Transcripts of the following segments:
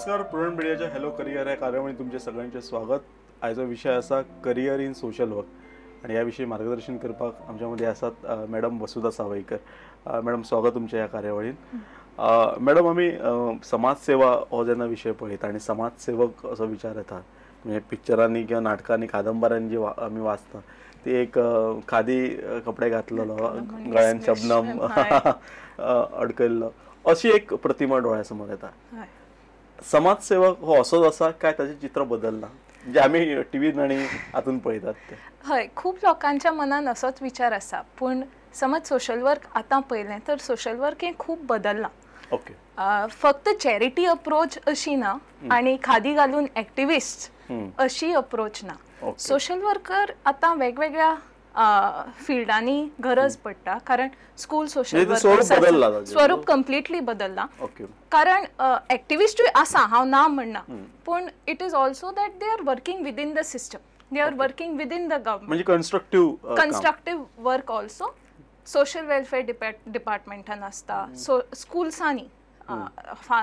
नमस्कार, प्रुडंट मिडियाच्या hello career ह्या कार्यावळीत तुमचे सगळ्यांचे स्वागत. आयचो विशय आसा करियर इन सोशल वर्क आनी ह्या विशीं मार्गदर्शन करपाक आमच्या मदीं आसात मॅडम वसुधा सावयकर. मॅडम, स्वागत तुमच्या ह्या कार्यावळीन. मॅडम, आमी समाजसेवा हो जेन्ना विशय पळयता आनी समाजसेवक असो विचार येता, म्हणजे पिक्चरांनी किंवा नाटकांनी, कादंबऱ्यांनी जी आमी वाचता ती एक खादी कपडे घातलेलो, गळ्यान शबनम अडकयल्लो, अशी एक प्रतिमा डोळ्यासमोर येता. समाजसेवक हो असोच आसा काय ताचें चित्र बदलला, म्हणजे आमी टिव्हीन आनी हातून पळयतात ते? हय, खूब लोकांच्या मनान असोच विचार आसा. पूण समज सोशल वर्क आतां पळयलें तर सोशल वर्क हें खूब बदल्लां. ओके, फक्त चॅरिटी अप्रोच अशी ना आनी खादी घालून एक्टिविस्ट अशी अप्रोच ना. सोशल वर्कर आतां वेगवेगळ्या फिल्डांनी गरज पडटा, कारण स्कूल सोशल वर्कर स्वरूप कंप्लिटली बदलला. कारण एक्टिविस्टूय आसा, हांव ना म्हणना, पूण it is also that they are working within the system, they are working within the government, म्हणजे constructive constructive work also social welfare डिपार्टमेंटान आसता. सो स्कुल्सांनी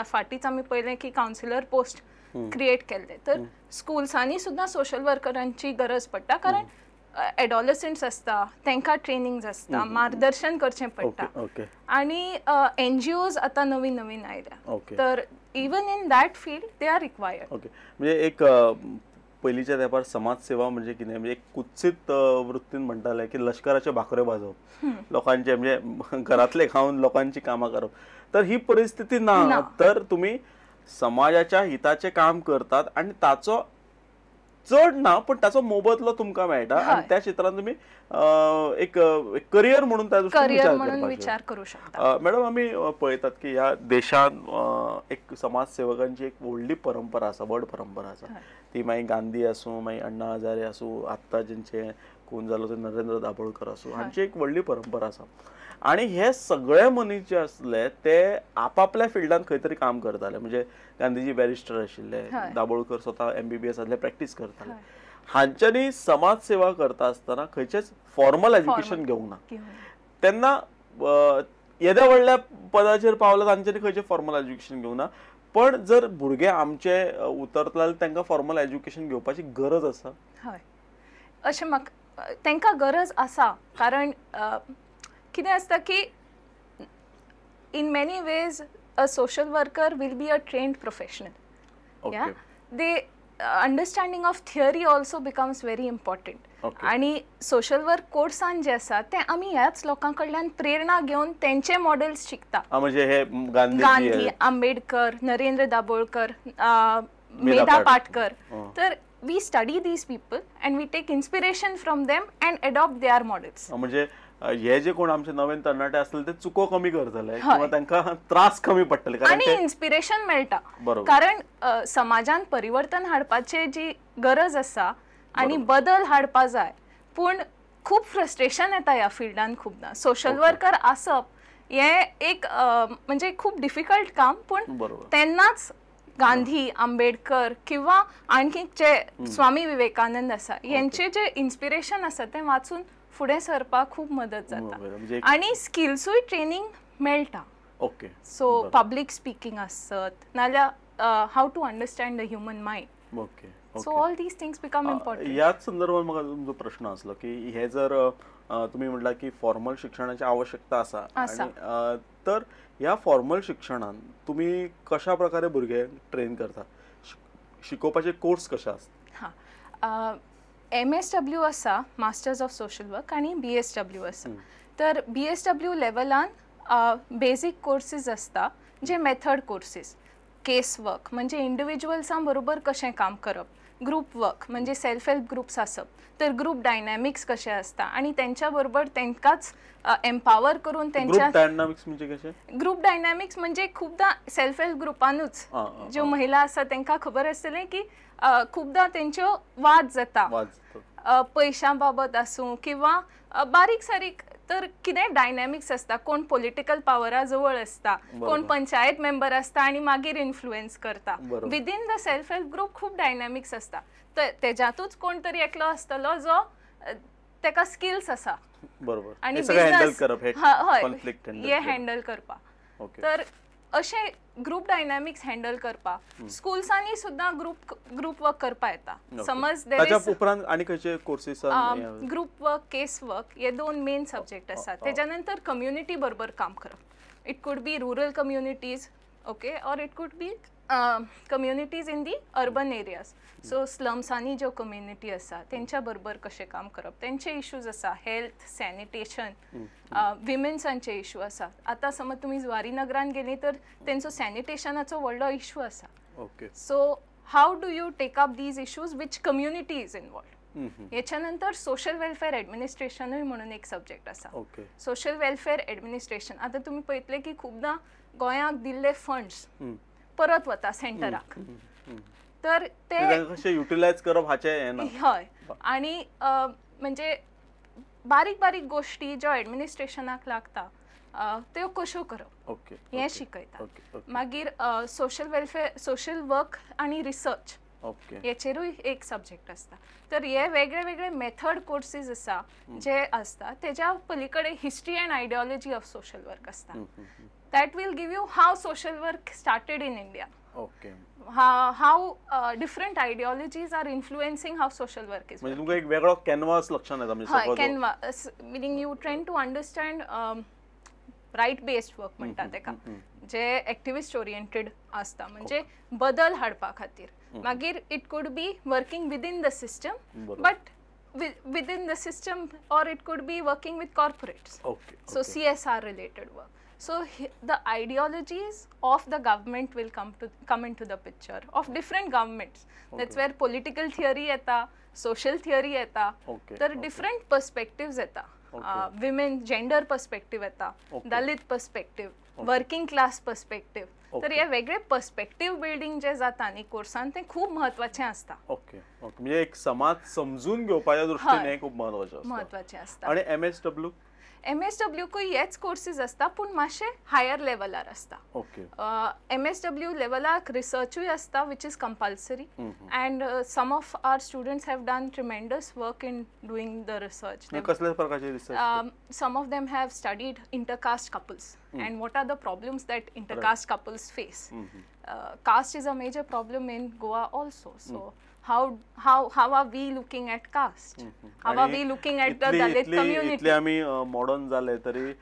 फाटींच आमी पळयलें की कावन्सिलर पोस्ट क्रिएट केल्ले, तर स्कुल्सांनी सुद्दां सोशल वर्करांची गरज पडटा, कारण एडोलसंट्स आसता, तांकां ट्रेनिंग आसता, मार्गदर्शन करचें पडटा. आनी एनजीओज आतां नवीन नवीन आयल्या, तर even in that field they are required. Okay, म्हणजे एक पयलींच्या तेंपार समाजसेवा म्हणजे कितें, म्हणजे एक कुत्सीत वृत्तीन म्हणटाले की लश्कराच्यो भाकऱ्यो भाजप, लोकांचे म्हणजे घरांतले खावन लोकांची कामां करप, तर ही परिस्थिती ना. तर तुमी समाजाच्या हिताचें काम करतात आनी ताचो चड ना पण ताचो मोबदलो तुमकां मेळटा आनी त्या क्षेत्रांत तुमी एक करियर म्हणून त्या दृश्टीन विचार करू शकता. मॅडम, आमी पळयतात की ह्या देशांत एक समाजसेवकांची एक व्हडली परंपरा आसा, व्हड परंपरा आसा. ती मागीर गांधी आसूं, मागीर अण्णा हजारे आसूं, आत्तां जेंचे खून जालो ते नरेंद्र दाभोळकर आसूं, हांची एक व्हडली परंपरा आसा. आनी हे सगळे मनीस जे आसले ते आपापल्या फिल्डान खंय तरी काम करताले. म्हणजे गांधीजी बॅरिस्टर आशिल्ले, दाभोळकर स्वता MBBS आसले, प्रॅक्टीस करताले. हांच्यांनी समाजसेवा करता आसतना खंयचेच फॉर्मल एज्युकेशन घेवंक ना. तेन्ना येद्या व्हडल्या पदाचेर पावला तांच्यांनी खंयचें फॉर्मल एज्युकेशन घेवंक ना. पण जर भुरगे आमचे उतरतले जाल्यार तांकां फॉर्मल एज्युकेशन घेवपाची गरज आसा. हय, अशें म्हाका तांकां गरज आसा, कारण कितें आसता की in many ways a social worker will be a trained professional. They understanding of theory also becomes very important. आनी सोशल वर्क कोर्सान जे आसा ते आमी ह्याच लोकां कडल्यान प्रेरणा घेवन तेंचे मॉडेल्स शिकता. म्हणजे हे गांधी, आंबेडकर, नरेंद्र दाभोळकर, मेधा पाटकर, तर we study these people and we take inspiration from them and adopt their models. म्हणजे हे जे कोण आमचे नवीन तरणाटे असले ते चुको कमी करतले किंवा तांकां त्रास कमी पडटले आनी इन्स्पिरेशन मेळटा. कारण समाजान परिवर्तन हाडपाचे जी गरज आसा आनी बदल हाडपा जाय, पूण खूब फ्रस्ट्रेशन येता ह्या फिल्डान खुबदां. सोशल वर्कर आसप हें एक म्हणजे खूब डिफिकल्ट काम, पूण तेन्नाच गांधी, आंबेडकर किंवा आणखी जे स्वामी विवेकानंद आसा यांचे जे इन्स्पिरेशन आसा तें वाचून फुडें सरपाक खूब मदत जाता आनी स्किल्सूय ट्रेनींग मेळटा. ओके, सो पब्लीक स्पिकींग आसत नाल्यार how to understand the human mind. Okay, so all these things become important. ह्याच संदर्भात म्हाका तुमचो प्रश्न आसलो की हे जर तुमी म्हटलां की फॉर्मल शिक्षणाची आवश्यकता आसा, आनी तर ह्या फॉर्मल शिक्षणान तुमी कशा प्रकारे भुरगे ट्रेन करता, शिकोवपाचे कोर्स कशे आसता? हां, MSW आसा, मास्टर्स ऑफ सोशल वर्क, आनी BSW आसा. तर BSW लेवलान बेजीक कोर्सीस आसता जे मेथड कोर्सीस, केस वर्क म्हणजे इंडिविज्युअल्सां बरोबर कशें काम करप, ग्रूप वर्क म्हणजे सेल्फ हेल्प ग्रुप्स आसप, तर ग्रूप डायनॅमिक्स कशें आसता आनी तेंच्या बरोबर तेंकांच एम्पावर करून तेंच्या. डायनॅमिक्स म्हणजे कशें? ग्रूप डायनॅमिक्स म्हणजे खुबदां सेल्फ हेल्प ग्रुपानूच ज्यो महिला आसा तेंकां खबर आसतलें की खुबदां तेंच्यो वाद जाता, पयशां बाबत आसूं किंवा बारीक सारीक, तर कितें डायनॅमिक्स आसता, कोण पॉलिटिकल पावरा जवळ आसता, कोण पंचायत मेंबर आसता आनी मागीर इन्फ्लुएन्स करता. Within the self help group खूब डायनॅमिक्स आसता, तर तेज्यातूच कोण तरी एकलो आसतलो जो तेका स्किल्स आसा, बरोबर, आनी हँडल करप, हय, हे हँडल करपाक. तर अशें ग्रुप डायनामिक्स हँडल करपाक स्कुल्सांनी सुद्दां ग्रुप वर्क करपा येता. समज ताच्या उपरांत आनी खंयचे courses? Group work, case work हे दोन मेन सब्जेक्ट आसात. तेच्या नंतर कम्युनिटी बरोबर काम करप. It could be rural communities, okay, or it could be communities in the urban areas. So स्लम्सांनी ज्यो कम्युनिटी आसा तेंच्या बरोबर कशें काम करप, तेंचे इश्यूज आसा, हेल्थ, सॅनिटेशन, विमेन्सांचे इश्यू आसा. आतां समज तुमी जुवारी नगरान गेली तर तेंचो सॅनिटेशनाचो व्हडलो इश्यू आसा. So how do you take up these issues, which community is involved. हेच्या नंतर सोशल वेलफेअर एडमिनिस्ट्रेशनूय म्हणून एक सब्जेक्ट आसा. सोशल वेलफेअर एडमिनिस्ट्रेशन, आतां तुमी पळयतले की खुबदां गोंयाक दिल्ले फंड्स परत वता सेंटराक, तर ते कशें युटिलायज करप हाचें ना. हय, आनी म्हणजे बारीक बारीक गोश्टी ज्यो एडमिनिस्ट्रेशनाक लागता त्यो कश्यो करप हें शिकयता. मागीर सोशल वेलफेअर, सोशल वर्क आनी रिसर्च हेचेरूय एक सब्जेक्ट आसता. तर हे वेगळे वेगळे मेथड कोर्सीस आसा जे आसता. तेज्या पलीकडे history and ideology of social work आसता. That will give you how social work started in India, how different ideologies are influencing how social work is. म्हणजे तुमकां एक वेगळो कॅनवास लक्षांत येता. हय, canvas meaning you trying to understand right based work म्हणटा तेका, जे एक्टिविस्ट ओरिएंटेड आसता, म्हणजे बदल हाडपा खातीर. मागीर it could be working within the system, but within the system, or it could be working with corporates. So CSR related work. So the ideologies of the government will come into the picture of different governments. That's where political theory येता, social theory येता, तर different perspectives येता. Women gender perspective येता, Dalit perspective, working class perspective. तर हे वेगळे perspective building जे जाता न्ही कोर्सान, तें खूब म्हत्वाचें आसता. ओके, म्हणजे एक समाज समजून घेवपाच्या दृश्टीन हें खूब म्हत्वाचें आसता. आनी MSW? MSW हेच कोर्सीस आसता, पूण मातशे हायर लेवलार आसता. MSW लेवलाक रिसर्चूय आसता, which is compulsory, and some of our students have done tremendous work in doing the research. कसल्या प्रकारचे research? Some of them have studied intercaste couples and what are the problems that intercaste couples face. Caste is a major problem in Goa also. So how are we looking at caste? How are we looking at the Dalit community? इतले आमी modern जाले तरी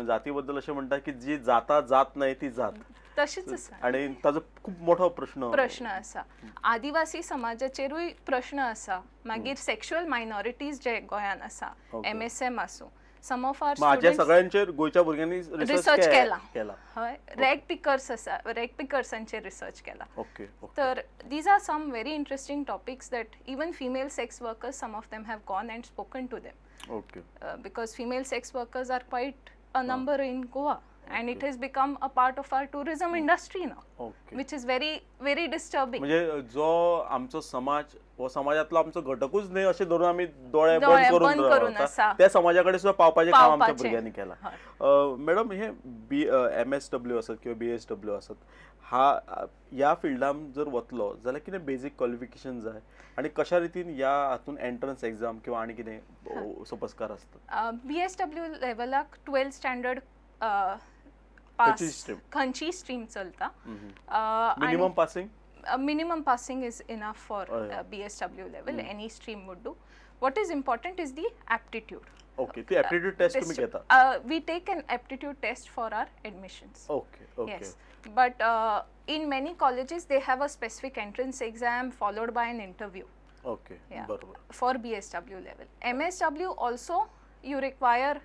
जाती बद्दल अशें म्हणटा की जी जाता जात नाही ती जात तशीच आसा. आनी ताजो खूब मोठो प्रश्न आसा. आदिवासी समाजाचेरूय प्रश्न आसा. मागीर सेक्शुअल मायनॉरिटीज जे गोंयान आसा, MSM आसूं, सम ऑफ our माझ्या सगळ्यांचेर गोंयच्या भुरग्यांनी रिसर्च केला. हय, रॅग पिकर्स आसा, रॅग पिकर्सांचेर रिसर्च केला. तर these are some very interesting topics that even female sex workers, some of them have gone and spoken to them. Because female sex workers are quite a number in Goa, and it has become a part of our tourism industry now, which is very very disturbing. म्हणजे जो आमचो समाज हो समाजातलो आमचो घटकूच न्हय अशें धरून आमी दोळे बंद करून त्या समाजा कडेन सुद्दां पावपाचें काम आमच्या भुरग्यांनी केलां. मॅडम, हे MSW आसत किंवा BSW आसत, हा ह्या फिल्डान जर वतलो जाल्यार कितें बेजीक क्वॉलिफिकेशन जाय आनी कशा रितीन ह्या हातून एंट्रन्स एग्जाम किंवा आनी कितें सोपस्कार आसता? BSW लेवलाक 12th standard pass, खंयचीय स्ट्रीम चलता. Minimum passing? Minimum passing is enough for BSW level. Any stream would do. What is important is the aptitude. Okay, the aptitude test तुम्ही घेता? We take an aptitude test for our admissions. Okay, okay. Yes, but in many colleges they have a specific entrance exam followed by an interview. Okay, yeah, बरोबर. For BSW level. MSW also you require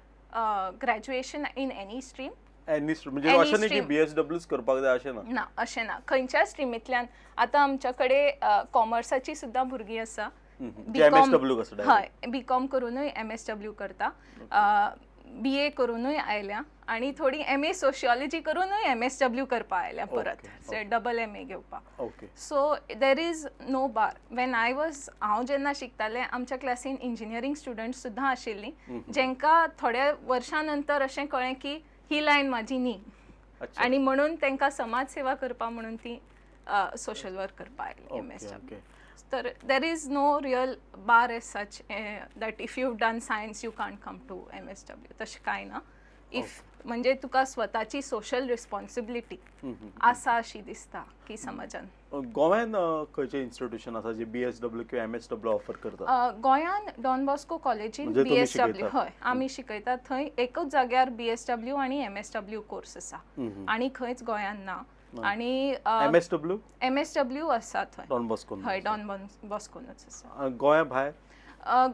graduation in any stream. Any stream, म्हणजे अशें न्ही की BSWच करपाक जाय अशें ना? ना, अशें ना. खंयच्या स्ट्रीमींतल्यान आतां आमच्या कडेन कॉमर्साची सुद्दां भुरगीं आसा, हय, BCom करूनय MSW करता, BA करूनय आयल्या, आनी थोडी MA sociology करूनय MSW करपा आयल्या परत, डबल MA घेवपाक. So there is no bar. When I was, हांव जेन्ना शिकतालें आमच्या क्लासीन इंजिनियरींग स्टुडंट्स सुद्दां आशिल्लीं जेंकां थोड्या वर्सां नंतर अशें कळ्ळें की ही लायन म्हाजी न्ही, आनी म्हणून तांकां समाज सेवा करपा म्हणून ती सोशल वर्क करपा आयली MSW. तर there is no real bar as such that if you done science you can't come to MSW, तशें कांय ना. If म्हणजे तुका स्वताची सोशल रिस्पॉन्सिबिलिटी आसा अशी दिसता की समाजान. गोव्यान खंयचे इन्स्टिट्यूशन आसा जे BSW किंवा MSW offer करता? गोंयान डॉन बॉस्को कॉलेजीन BSW, हय आमी शिकयतात थंय एकूच जाग्यार BSW आनी MSW course आसा आनी खंयच गोंयान ना. आनी MSW? MSW आसा थंय डॉन बॉस्को. हय, डॉन बॉस्कोनूच आसा. गोंया भायर?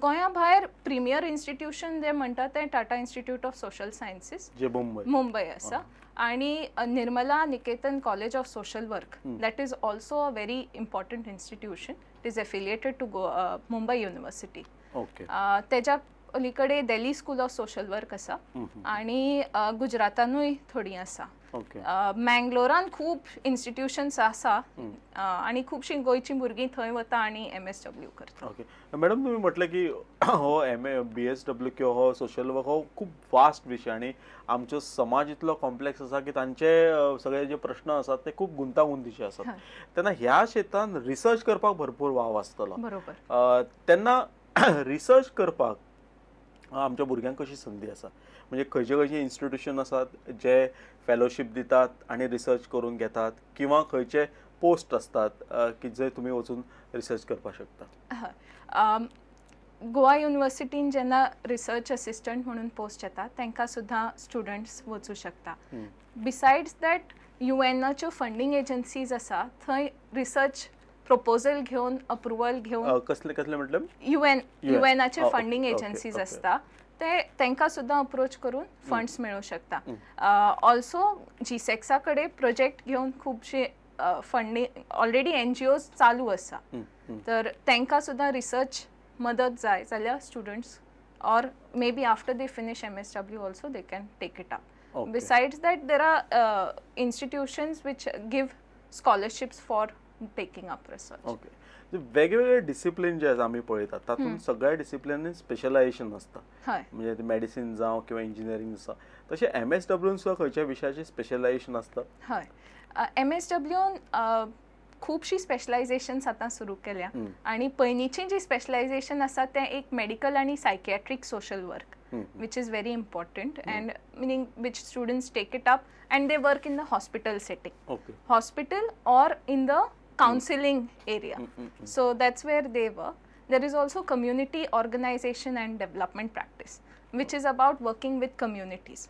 गोंया भायर प्रिमियर इन्स्टिट्यूशन जे म्हणटा तें Tata Institute of Social Sciences जे मुंबय आसा आनी Nirmala Niketan College of Social Work, that is also a very important institution, it is affiliated to Mumbai University. तेज्या अलीकडे Delhi School of Social Work आसा आनी गुजरातानूय थोडीं आसा. मँगलोरान खूब इन्स्टिट्यूशन्स आसा आनी खुबशीं गोंयचीं भुरगीं थंय वता आनी MSW करता. ओके मॅडम, तुमी म्हटलें की हो BSW किंवा हो सोशल वर्क हो खूब वास्ट विशय आनी आमचो समाज इतलो कॉम्प्लेक्स आसा की तांचे सगळे जे प्रश्न आसात ते खूब गुंतागुंतीचे आसात, तेन्ना ह्या क्षेत्रान रिसर्च करपाक भरपूर वाव आसतलो. बरोबर. तेन्ना रिसर्च करपाक आमच्या भुरग्यांक कशी संदी आसा? म्हणजे खंयचे खंयचे इन्स्टिट्यूशन आसात जे फेलोशीप दितात आनी रिसर्च करून घेतात किंवा खंयचे पोस्ट असतात की जे तुमी वचून रिसर्च करपाक शकता? गोवा युनिवर्सिटीन जेन्ना रिसर्च असिस्टंट म्हणून पोस्ट येता तांकां सुद्दां स्टुडंट्स वचूं शकता. बिसायड्स that युएनाच्यो फंडींग एजन्सीज आसा थंय रिसर्च प्रपोजल घेवन अप्रुवल घेवन कसले कसले म्हटलें युएनाचे फंडींग एजन्सीज आसता ते तांकां सुद्दां अप्रोच करून फंड्स मेळूं शकता. ऑल्सो जीसेक्सा कडेन प्रोजेक्ट घेवन खुबशे फंडींग ऑलरेडी NGOs चालू आसा तर तांकां सुद्दां रिसर्च मदत जाय जाल्यार students or maybe after they finish MSW also they can take it up. Besides that there are institutions which give scholarships for taking up research. Okay, वेगवेगळे डिसिप्लीन जे आसा आमी पळयतात तातूंत सगळ्या डिसिप्लिनांनी स्पेशलायझेशन आसता, म्हणजे मेडिसीन जावं किंवा इंजिनियरींग आसा, तशें MSW सुद्दां खंयच्या विशयाचें स्पेशलायझेशन आसता? हय, MSW खुबशीं स्पेशलायझेशन्स आतां सुरू केल्या आनी पयलींचीं जी स्पेशलायझेशन आसा तें एक मेडिकल आनी psychiatric social work, which is very important and meaning which students take it up and they work in the hospital setting, hospital or in the counseling area. So that's where they work. There is also community organization and development practice, which is about working with communities.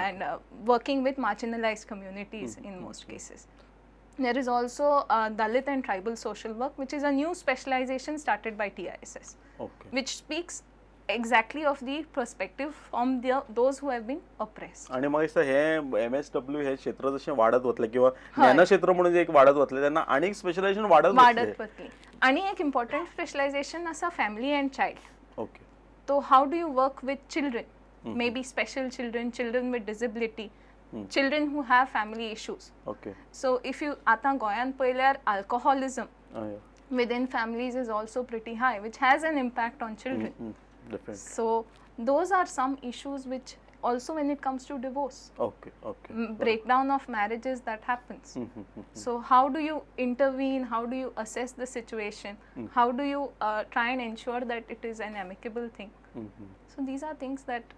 And working with marginalized communities in most cases. There is also Dalit and tribal social work, which is a new specialization started by TISS, which speaks exactly of the perspective from those who have been oppressed. आणि मग हे MSW हे क्षेत्र जशें वाडत वतलें किंवा ज्ञानक्षेत्र म्हणून एक वाडत वतलें तेन्ना आनीक स्पेशलायझेशन वाडत वतली. आनी एक इम्पॉर्टंट स्पेशलायझेशन आसा फॅमिली अँड चायल्ड. तो how do you work with children, maybe special children, children with disability, children who have family issues. So if you आतां गोंयांत पळयल्यार alcoholism within families is also pretty high, which has an impact on children. So those are some issues which also when it comes to divorce, breakdown of marriages that happens. So how do you intervene? How do you assess the situation? How do you try and ensure that it is an amicable thing? So these are things that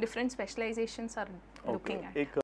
different specializations are looking at.